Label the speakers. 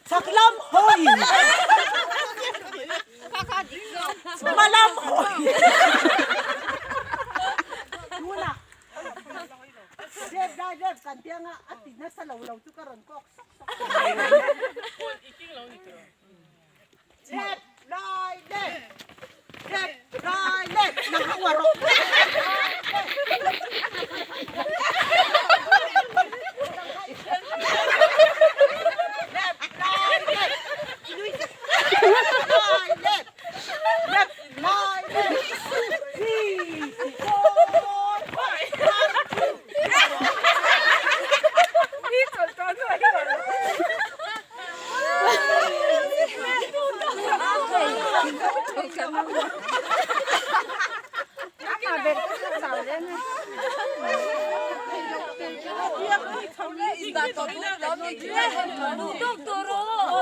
Speaker 1: Chaklam hawi Hmalam hawi Tunah Rep lai rep kan pianga a ti nasa lo lo chu ka rawn kawk sawk sawk Rep lai lep Rep lai lep Nang kha uar rawh Rep lai lep Lai lep Lep lai lep 3 4 5 1 2.